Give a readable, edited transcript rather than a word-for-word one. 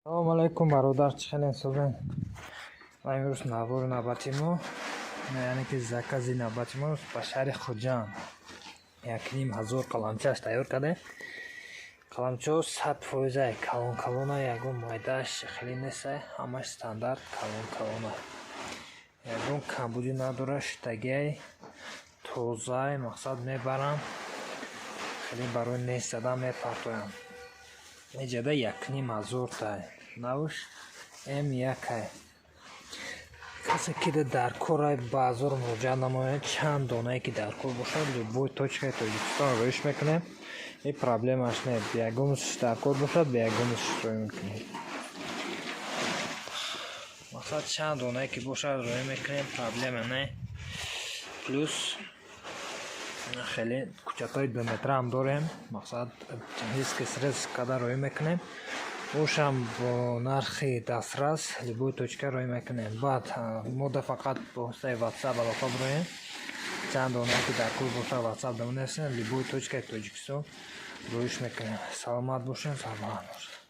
Салому алайкум, бародар, чӣ хелен, созен? Ва имрӯз навори навбати мо, яъне ки закази навбати мо ба шаҳри Хуҷанд, 1500 қаламчааш тайёр кардем. Қаламчаҳо 100%-ай, калон калона, ягон майдааш хеле нестай, ҳамаш стандарт, калон калона, ягон камбудӣ надорад, шитагиай, тозаай. Мақсад, мебарам, хеле барои нест задан мепартоям. Иҷада 1500-тай, навш М1-ай. Касе ки дар корай, ба ҳазор муроҷиат намояд. Чанд донае ки дар кор бошад, любой точкаи Тоҷикистон роиш мекунем, и проблемаш не. Ягонаш дар кор бошад, ба ягонаш роӣ мекунем. Мақсад, чанд донае ки бошад, роӣ мекунем, проблема не. Плюс хеле кучатҳои думетраам дорем, мақсад, риски стресс карда роӣ мекунем, ошам бо нархи дастрас, любой точка роӣ мекунем. Баъд мода фақат бо воситаи Ватсап алоқа бироем. Чанд донае ки дар кор бошад, Ватсап дамонесем, любой точкаи Тоҷикистон роиш мекунем. Саломат бошем, сарбаланд бошед.